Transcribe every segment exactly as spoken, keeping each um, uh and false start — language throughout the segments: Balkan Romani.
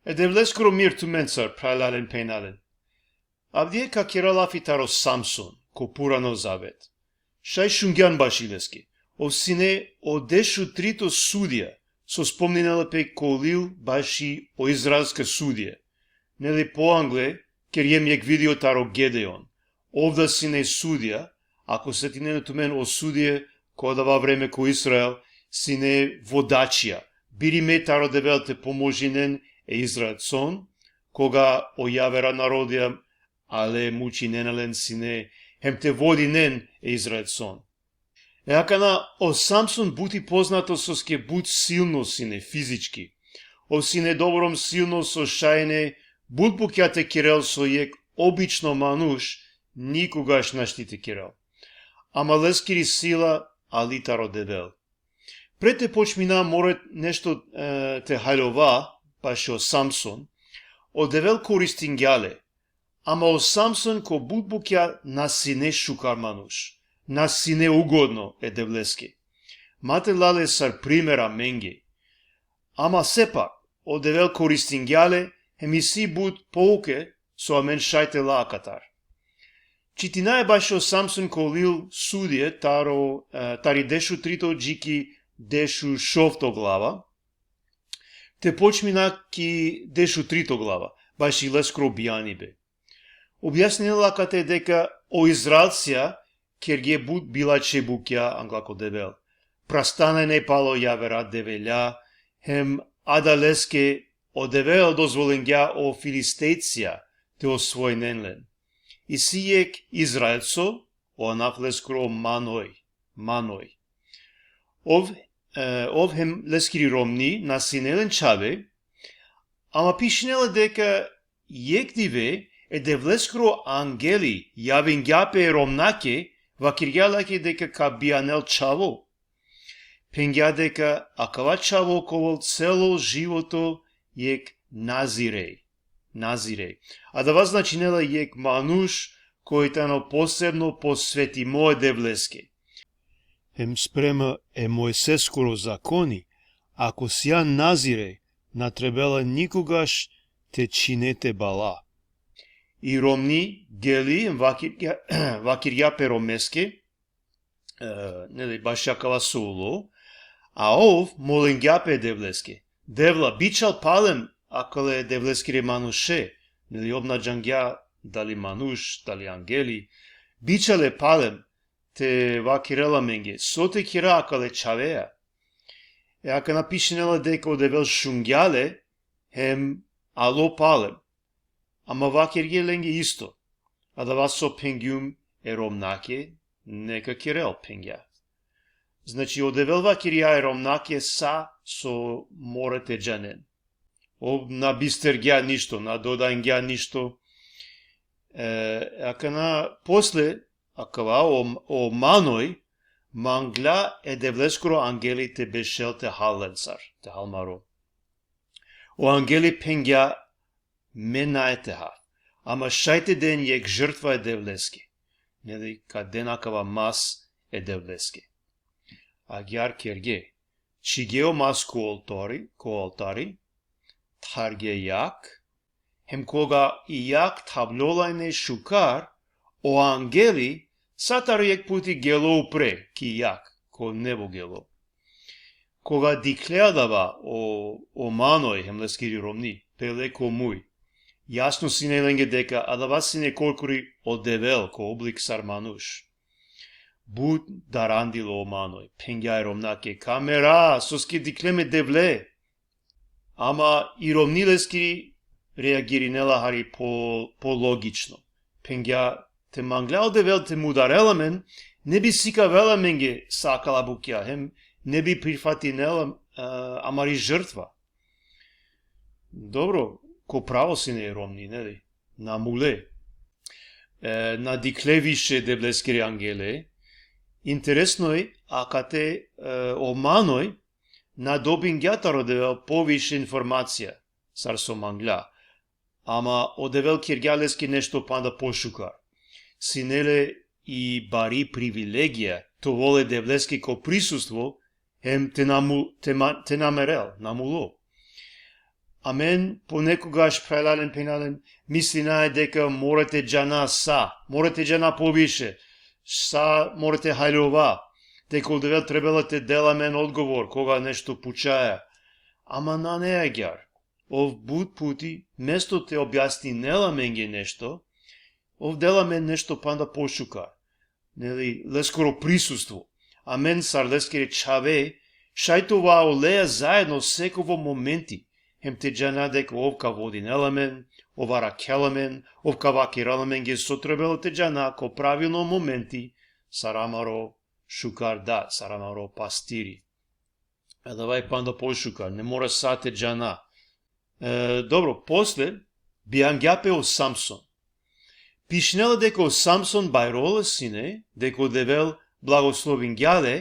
E Devleskoro mir tumencar, phralalen, phenjalen. Avdive ka kera lafi taro Samson, ko Purano Zavet. Šaj šungjan baši leske. Ov sine o dešutrito sudija, so spomninela pe ko Lil baši o izraelska sudija. Neli, poangle, kerjem jek video taro Gedeon. Ov da sine sudija, ako setinena tumen, o sudije ko adava vreme ko Izrael sine vodačija, birime taro Devel te pomožinen e Izraelcon, koga o javera narodija ale mučinena len sine, hem te vodinen e Izraelcon. E akana, o Samson but i poznato soske but silno sine fizički. Ov sine doborom silno so šaj ine but bukja te kerel so jek obično manuš nikogaš našti te kerel. Ama leskiri sila ali taro Devel. Pre te počmina, mora nešto, e, te haljova baši o Samson. O Devel koristingja le, ama o Samson ko but bukja na sine šukar manuš, na sine ugodno e Devleske. Ma te la le sar primer amenge. Ama sepak, o Devel koristingja le, hem isi but pouke so amen šaj te la akatar. Čitinaja bašo Samson ko Lil Sudije taro, e, tari dešutrito dži ki dešušovto glava. Te počmina ki dešutrito glava, baši leskoro bijanibe. Objasninela akate deka o Izraelcija kerge but bilačhe bukja angla ko Devel. Prastanena palo javera develja, hem adaleske o Devel dozvolingja o Filistejcija te osvojinen len. Isi jek Izraelco, o anav leskoro Manoj, Manoj. Ov, e, ov hem leskiri romni na sine len čhave, ama pišinela deka jek dive e Devleskoro angeli javingja pe romnake, vakirgja lake deka ka bijanel čhavo. Phengja deka akava čhavo ka ovel celo životo jek Nazirej. Nazirej. Adava značinela jek manuš koj tano posebno posvetimo e Devleske. Hem sprema e Mojseskoro zakoni, ako sian Nazirej, na trebela nikogaš te čhine te bala. I romni geli, vakirgja, vakirgja pe romeske, e, neli, baši akava so ulo, a ov molingja pe Devleske: Devla, bičhal palem akale Devleskere manuše, neli, ov na džangja dali manuš, dali angeli, bičhal le palem te vakirel amenge so te kera akale čhaveja. E akana pišinela deka o Devel šungja le, hem alo palem. Ama vakirgja lenge isto: Adava so phengjum e romnake, neka kerel, phengja. Znači, o Devel vakirgja e romnake sa so mora te džanen. Ov na bistergja ništo, na dodangja ništo. E, akana posle, akava o, o Manoj mangla e Devleskoro angeli te bešel te hal lencar, te hal maro. O angeli phengja: Me nae te hav, ama šaj te den jekh žrtva e Devleske. Neli, ka den akava mas e Devleske. Agjaar kerge. Čhige o mas ko oltari, ko oltari, tharge jakh, hem koga i jakh thavljola ine šukar, o angeli sa taro jekh puti gelo upre ki jakh, ko nebo gelo. Koga dikhle adava o, o Manoj hem leskiri romni, pele ko muj. Jasno sine lenge deka adava sine korkori o Devel ko oblik sar manuš. But darandilo o Manoj, phengja e romnake: Ka mera, soske dikhlem e Devle. Ama i romni leskiri reagirinela hari po, po logično. Phengja: Te mangla o Devel te mudarel amen, ne bi sikavela amenge sa akala bukja, hem ne bi prifatinela, e, amari žrtva. Dobro, ko pravo sine e romni, neli? Na mule. E, na dikhle više Devleskere angele. Interesno i, akate, e, o Manoj na dobingja taro Devel poviše informacija sar so mangla. Ama o Devel kergja leske nešto panda pošukar. Sine le i bari privilegija te ovel e Devleske ko prisustvo, hem te na mu-, te ma-, te na merel, na mulo. Amen ponekogaš, phralalen, phenjalen, mislinaja deka mora te džana sa, mora te džana poviše, sa mora te haljova, deka o Devel trebela te del amen odgovor koga nešto pučaja. Ama nane agjaar. Ov but puti, mesto te objasninel amenge nešto, ov del amen nešto panda pošukar, neli, leskoro prisustvo. Amen sar leskere čhave, šaj te ova oleja zaedno sekovo momenti, hem te džana deka ov ka vodinel amen, ov arakhela amen, ov ka vakerela amenge so trebela te džana ko pravilno momenti, sar amaro šukar dad, sar amaro pastiri. Adava i panda pošukar, ne mora sa te džana. E, dobro, posle, bijangja pe o Samson. Pišinela deka o Samson bajrola sine, deka o Devel blagoslovingja le,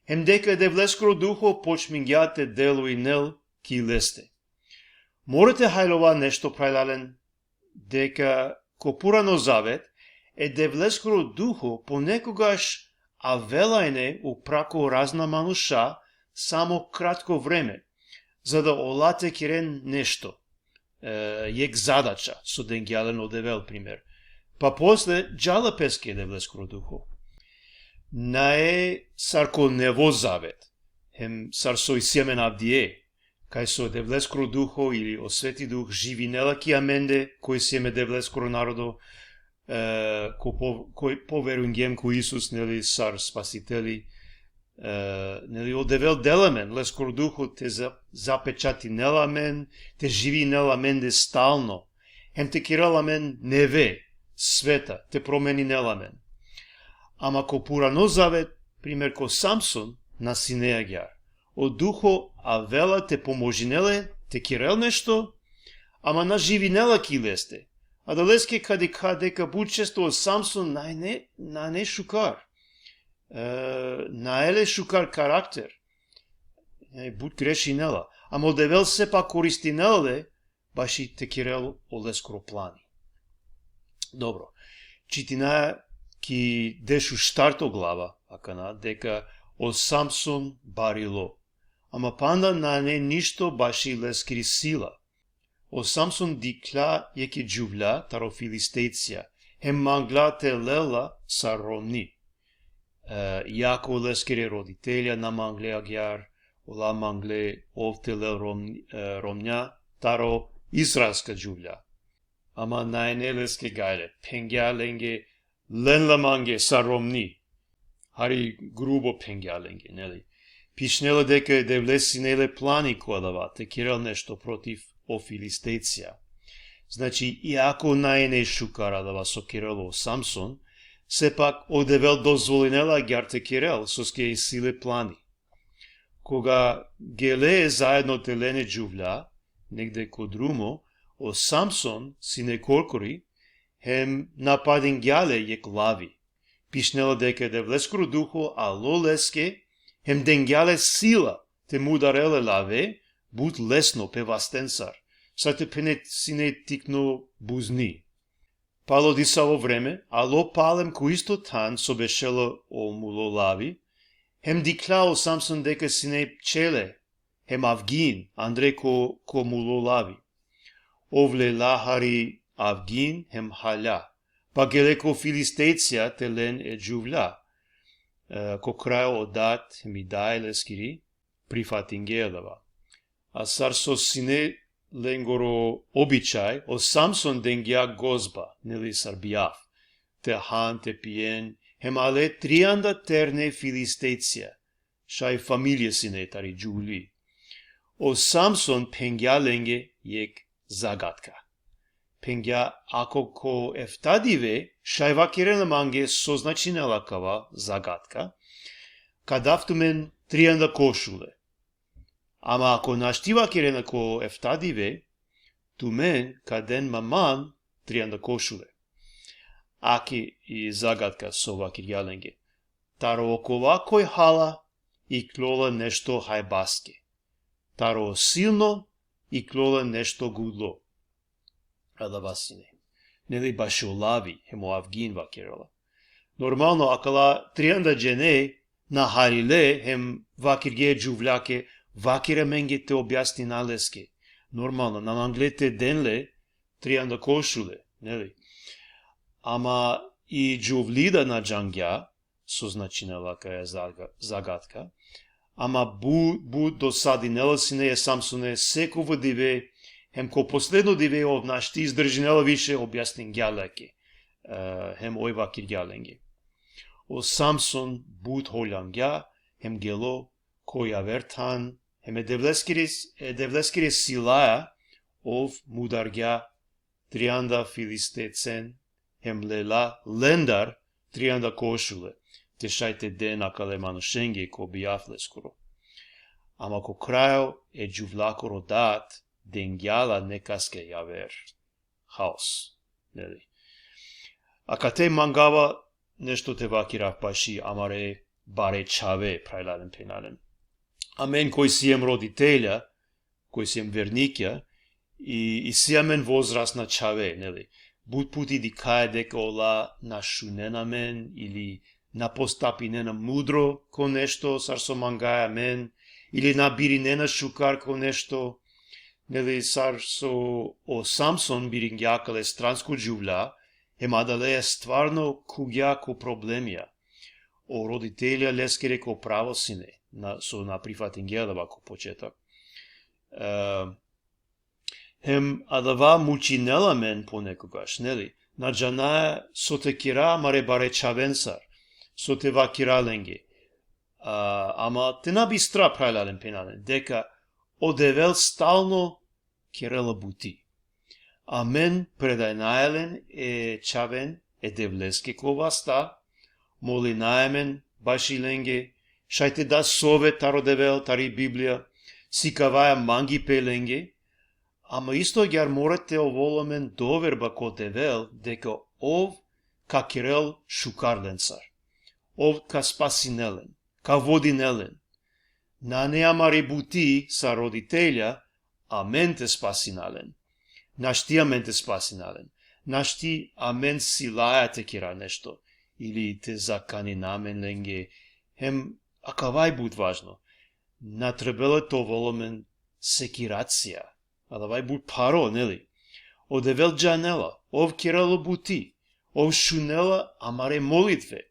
hem deka e Devleskoro Duho počmingja te deluinel ki leste. Mora te haljova nešto, phralalen, deka ko Purano Zavet, e Devleskoro Duho ponekogaš avela ine upra ko razna manuša samo kratko vreme, za da ola te keren nešto, e, jekh zadača so dengja len o Devel, primer. Pa posle džala peske e Devleskoro Duho. Nae sar ko Nevo Zavet, hem sar so isi amen avdive, kaj so e Devleskoro Duho ili o Sveti Duh živinela ki amende, koj siem e Devleskoro narodo, e, ko po-, koj poverujngjem ko Isus, neli, sar Spasiteli, e, neli, o Devel del amen leskoro Duho te za-, zapečatinel amen, te živinel amende stalno, hem te kerel amen neve, sveta, te promeninel amen. Ama ko Purano Zavet, primer ko Samson, na sine agjaar. O Duho avela te pomožinel le te kerel nešto, ama na živinela ki leste. Adaleske ka dikha deka but često o Samson nane, nane šukar. E, nae le šukar karakter. E, but grešinela. Ama o Devel sepak koristinela le, baši te kerel oleskoro plani. Dobro, čitinaja ki dešuštarto glava, akana, deka o Samson barilo. Ama panda nane ništo baši leskiri sila. O Samson dikhlja jekhe džuvlja taro Filistejcija, hem mangla te lel la sar romni. E, iako leskere roditelja na mangle agjaar, ola mangle ov te lel rom-, e, romnja taro izraelska džuvlja. Ama nane leske gajle, phengja lenge, len la mange sar romni. Hari grubo phengja lenge, neli? Pišinela deka e Devle sine le plani ko adava, te kerel nešto protiv o Filistejcija. Znači, iako nane šukar adava so kerela o Samson, sepak o Devel dozvolinela agjaar te kerel, soske isi le plani. Koga gele zaedno te len e džuvlja, negde ko drumo, o Samson sine korkori, hem napadingja le jekh lavi. Pišinela deka e Devleskoro Duho alo leske, hem dengja le sila te mudarel e lave, but lesno pe vastensar, sar te phene sine tikno buzni. Palo disavo vreme, alo palem ko isto than so bešela o mulo lavi, hem dikhlja o Samson deka sine pčele, hem avgin, andre ko, ko mulo lavi. Ov lela hari avgin, hem halja. Pa gele ko Filistejcija te len e džuvlja. E, ko kraj o dad, hem i daj leskiri, prifatingje adava. A sar so sine lengoro običaj, o Samson dengja gozba, neli, sar bijav, te han, te pijen, hem ale trianda terne Filistejcija, šaj familija sine tari džuvli. O Samson phengja lenge jekh zagatka. Phengja: ako ko efta dive šaj vakerena mange so značinela kava zagatka, ka dav tumen trianda košule. Ama ako našti vakerena ko efta dive, tumen ka den ma man trianda košule. Ake i zagatka so vakergja lenge. Taro okova koj hala, iklola nešto hajbaske. Taro silno, iklola nešto gudlo. Adava sine. Neli, bašo lavi, hem o avgin vakerela. Normalno, akala trianda džene na harile, hem vakerge džuvljake: vaker amenge te objasnina leske. Normalno, na mangle te den le trianda košulje, neli? Ama i džuvli da na džangja so značinela kaja zaga-, zagadka. Ama bu-, but dosadinela sine e Samsone sekova dive, hem ko posledno dive ov našti izdržinela više, objasningja lenge, e, hem oj vakirgja lenge. O Samson but holjangja, hem gelo ko javer than, hem e Devleskiri, e Devleskiri silaja ov mudargja trianda filistejcen, hem lela lendar trianda košule, te šaj te den akale manušenge ko bijav leskoro. Ama ko krajo e džuvlakoro dat dengja la nekaske javer. Haos. Neli? Akate mangava nešto te vakirav baši amare bare čhave, phralalen phenjalen. Amen koj siem roditelja, koj siem vernikja, i, isi amen vozrasna čhave, neli? But puti dikhaja deka ola na šunena amen, ili na postapinena mudro ko nešto, sar so mangaja amen, ili na birinena šukar ko nešto, neli, sar so o Samson biringja akale stransko džuvlja, hem adaleja stvarno khuvgja ko problemija. O roditelja leskere ko pravo sine, na, so na prifatingja adava ko početok. E, hem adava mučinela amen ponekogaš, neli? Na džanaja so te kera amare bare čhavensar, so te vakira lenge. A, ama te na bistra, phralalen phenjalen, deka o Devel stalno kerela buti. Amen predajnaja len e čhaven e Devleske ko vasta, molinaja amen baši lenge, šaj te da sovet taro Devel, tari Biblija, sikavaja mangipe lenge, ama isto agjaar mora te ovel amen doverba ko Devel, deka ov ka kerel šukar lencar. Ov ka spasinel len, ka vodinel len. Nane amari buti sar roditelja amen te spasina len. Našti amen te spasina len. Našti amen silaja te kera nešto, ili te zakanina amen lenge. Hem akava i but važno. Na trebela te ovel amen sekiracija. Adava i but pharo, neli? O Devel džanela, ov kerela buti, ov šunela amare molitve.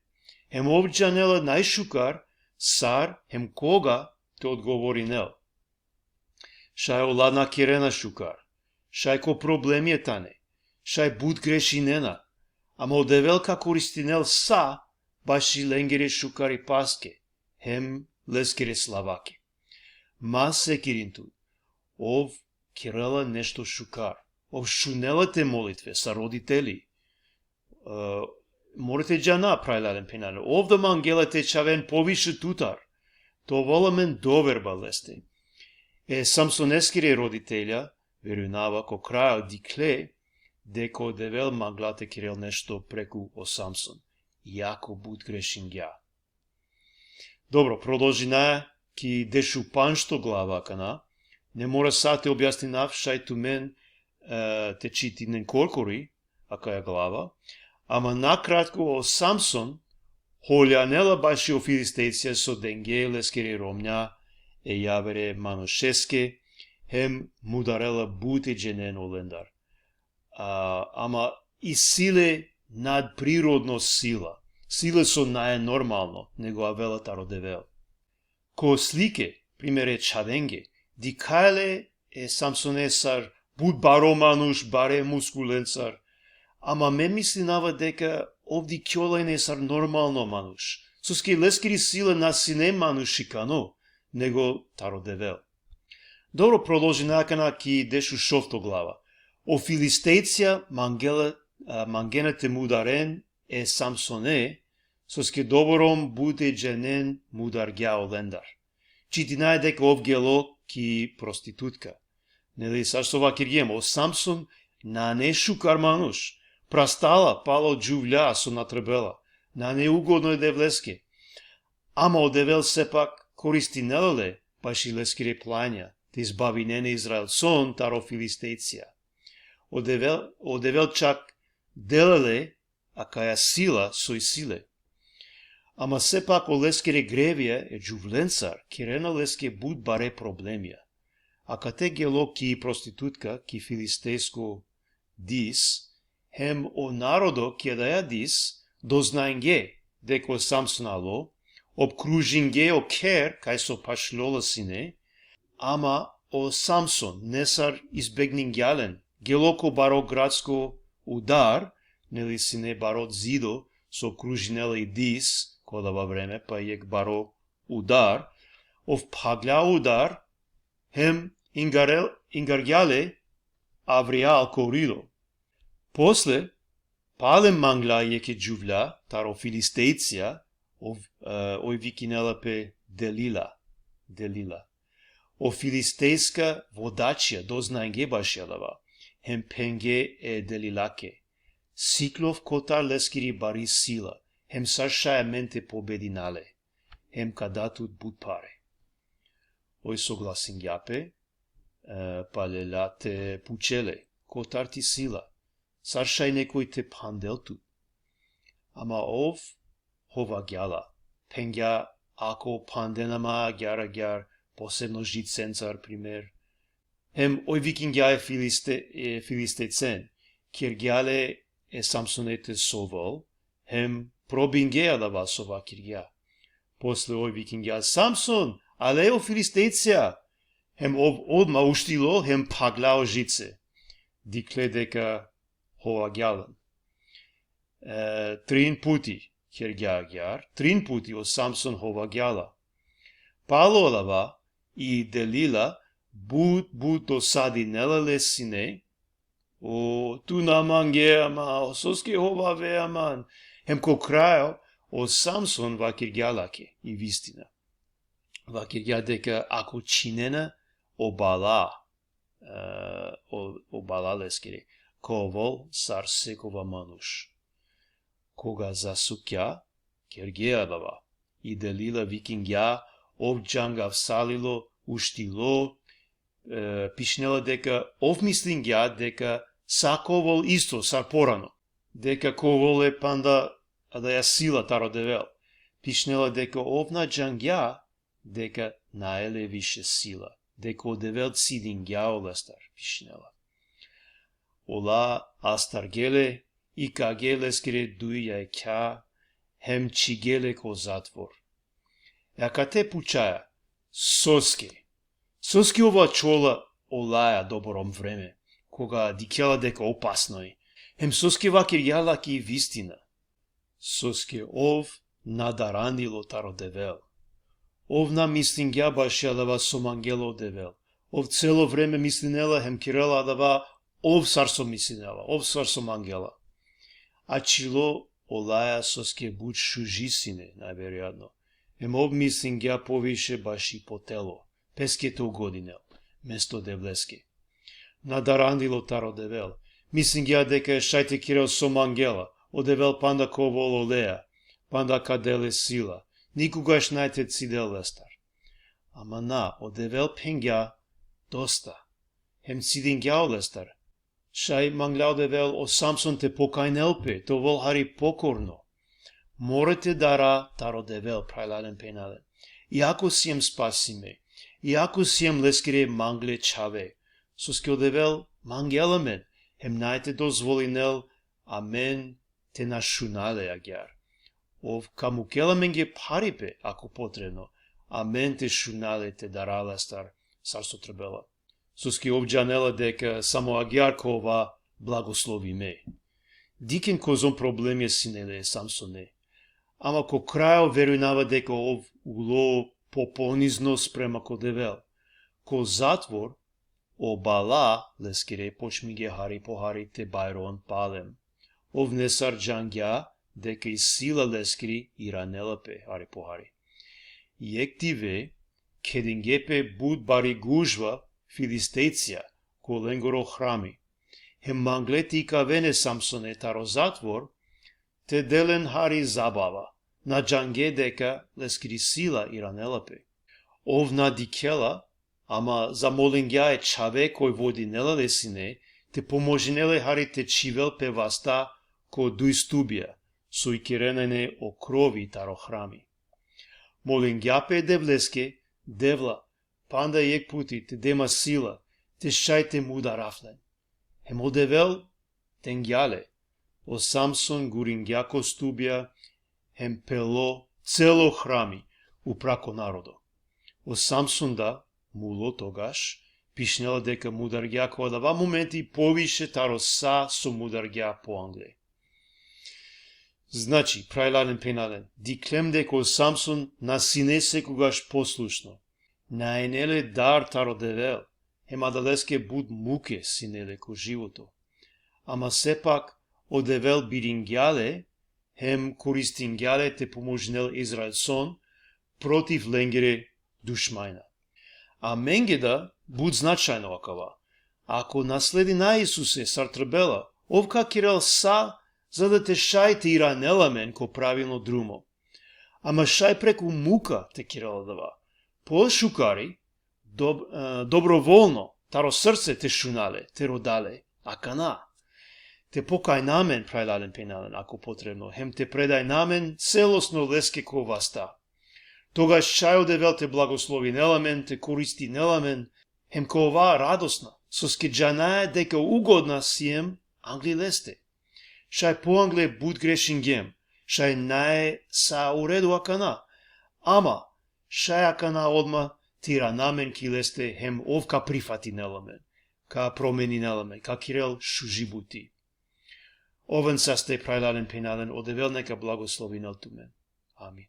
Hem ov džanela najšukar sar hem koga te odgovorinel. Šaj ola na kerena šukar, šaj ko problemija tane, šaj but grešinena, ama o Devel ka koristinel sa baši lengere šukaripaske, hem leskere slavake. Ma sekirin tut, ov kerela nešto šukar, ov šunela te molitve sar roditeli. E, mora te džana, phralalen phenjalen, ov da mangela te čhaven poviše tutar, te ovel amen doverba leste. E Samsoneskere roditelja, verujnava, ko krajo dikhle deka o Devel mangla te kerel nešto preku o Samson, iako but grešingja. Dobro, prodolžinaja ki dešupanšto glava akana. Ne mora sa te objasninav, šaj tumen, e, te čitinen korkori akaja glava. Ama nakratko, o Samson holjanela baši o Filistejcija so denge leskere romnja e javere manušeske, hem mudarela but e dženen olendar. A, ama isi le nadprirodno sila. Sila so nae normalno, nego avela taro Devel. Ko slike, primer e čhavenge, dikhaja le e Samsone sar but baro manuš, bare muskulencar. Ama me mislinava deka ov dikhjola ine sar normalno manuš. Soske leskiri sila na sine manušikano, nego taro Devel. Dobro, prodolžinaja akana ki dešušovto glava. O Filistejcija mangela, a, mangena te mudaren e Samsone, soske doborom but e dženen mudargja olendar. Čitinaja deka ov gelo ki prostitutka. Neli, sar so vakirgjem, o Samson nane šukar manuš, prastala palo džuvlja so na trebela, nane ugodno e Devleske. Ama o Devel sepak koristinela le baši leskere planja, te izbavinen e Izraelcon taro Filistejcija. O Devel, o Devel čak dela le akaja sila so isi le. Ama sepak o leskere grevija e džuvlencar kerena leske but bare problemija. Akate gelo ki prostitutka ki filistejsko dis, hem o narodo ki adaja dis doznange deka o Samson alo, opkružinge o kher kaj so pašljola sine, ama o Samson nesar izbegningja len, gelo ko baro gradsko udar, neli sine baro zido so opkružinela i dis ko adava vreme, pa jekh baro udar, ov phaglja udar, hem ingarel, ingargja le avrijal ko rilo. Posle, palem manglja jekhe džuvlja taro Filistejcija, ov, e, oj vikinela pe Delila, Delila. O filistejska vodačija doznange baši adava, hem phenge e Delilake: Sikljov kotar leskiri bari sila, hem sar šaj amen te pobedina le, hem ka da tut but pare. Oj soglasingja pe, e, pa lela te pučel le: Kotar ti sila, sar šaj nekoj te phandel tut? Ama ov hovagja la, phengja: Ako phandena ma agjar agjar, posebno žicencar, primer. Hem oj vikingja e Filiste-, e Filistejcen, kergja le e Samsone te sovel, hem probinge adava so vakirgja. Posle oj vikingja: Samson, ale o Filistejcija! Hem ov odma uštilo, hem phaglja o žice. Dikhle deka hovagja len. E, trin puti kergja agjar, trin puti o Samson hovagja la. Palo adava i Delila but, but dosadinela le sine: O, tu na mangea ma, o soske hovavea man? Hem ko krajo, o Samson vakirgja lake i vistina. Vakirgja deka ako činena o bala, e, o, o bala leskere, ka ovel sar sekova manuš. Koga zasukja, kergja adava, i Delila vikingja, ov džangavsalilo, uštilo, e, pišinela deka ov mislingja deka sa ka ovel isto sar porano, deka ka ovel le panda adaja sila taro Devel. Pišinela deka ov na džangja deka nae le više sila, deka o Devel cidingja olestar, pišinela. Ola astarge le, ikage leskere duj jakhja, hem čhige le ko zatvor. E akate pučaja: Soske? Soske ov ačhola olaja doborom vreme, koga dikhela deka opasno i? Hem soske vakirgja lake i vistina? Soske ov na darandilo taro Devel. Ov na mislingja baši adava so mangela o Devel. Ov celo vreme mislinela hem kerela adava ov sar so mislinela, ov sar so mangela. Ačhilo olaja soske but šuži sine, najverojatno. Hem ov mislingja poviše baši po telo, peske te ugodinel, mesto Devleske. Na darandilo taro Devel. Mislingja deka šaj te kerel so mangela, o Devel panda ka ovel oleja, panda ka del le sila, nikogaš nae te cidel lestar. Ama na, o Devel phengja: Dosta. Hem cidingja olestar. Šaj manglja o Devel o Samson te pokajnel pe, te ovel hari pokorno. Mora te dara taro Devel, phralalen, phenjalen. Iako siem spasime, iako siem leskere mangle čhave, soske o Devel mangela amen, hem nae te dozvolinel amen te na šuna le agjar. Ov ka mukel amenge pharipe, ako potrebno, amen te šuna le, te dara lestar sar so trebela. Soske ov džanela deka samo agjar ka ova blagoslovime. Dikhen kozom problemija sine le e Samsone. Ama ko krajo verujnava deka ov ulo poponizno sprema ko Devel. Ko zatvor, o bala leskere počmingje hari po hari te bajron palem. Ov nesar džangja deka i sila leskiri iranela pe hari po hari. Jekh dive, kedingje pe but bari gužva Filistejcija ko lengoro hrami. Hem mangle te ikaven e Samsone taro zatvor, te del len hari zabava, na džangje deka leskiri sila iranela pe. Ov na dikhela, ama zamolingja e čhave koj vodinela le sine, te pomožinel le hari te čhivel pe vasta ko duj stubija, so ikerena ine o krovi taro hrami. Molingja pe e Devleske: Devla, panda jekh puti te de ma sila, te šaj te mudarav len. Hem o Devel dengja le. O Samson guringja ko stubja, hem pelo celo hrami upra ko narodo. O Samson da mulo togaš, pišinela deka mudargja ko adava momenti poviše taro sa so mudargja poangle. Znači, phralalen phenjalen, dikhlem deka o Samson na sine sekogaš poslušno. Na ine le dar taro Devel, hem adaleske but muke sine le ko životo. Ama sepak o Devel biringja le, hem koristingja le te pomožinel Izraelcon protiv lengere dušmajna. Amenge da but značajno akava. Ako na sledina Isuse sar trebela, ov ka kerel sa za da te šaj te iranel amen ko pravilno drumo. Ama šaj preku muka te kerel adava. Pošukari, dob-, e, dobrovolno, taro srce te šuna le, te roda le, akana. Te pokajna amen, phralalen phenjalen, ako potrebno, hem te predajna amen celosno leske ko vasta. Togaš šaj o Devel te blagoslovinel amen, te koristinel amen, hem ka ova radosna, soske džanaja deka ugodna siem angli leste. Šaj poangle but grešingjem, šaj nae sa u redu akana, ama šaj akana odma te irana amen ki leste, hem ov ka prifatinel amen, ka promeninel amen, ka kerel šuži buti. Oven saste, phralalen phenjalen, o Devel neka blagoslovinel tumen. Amin.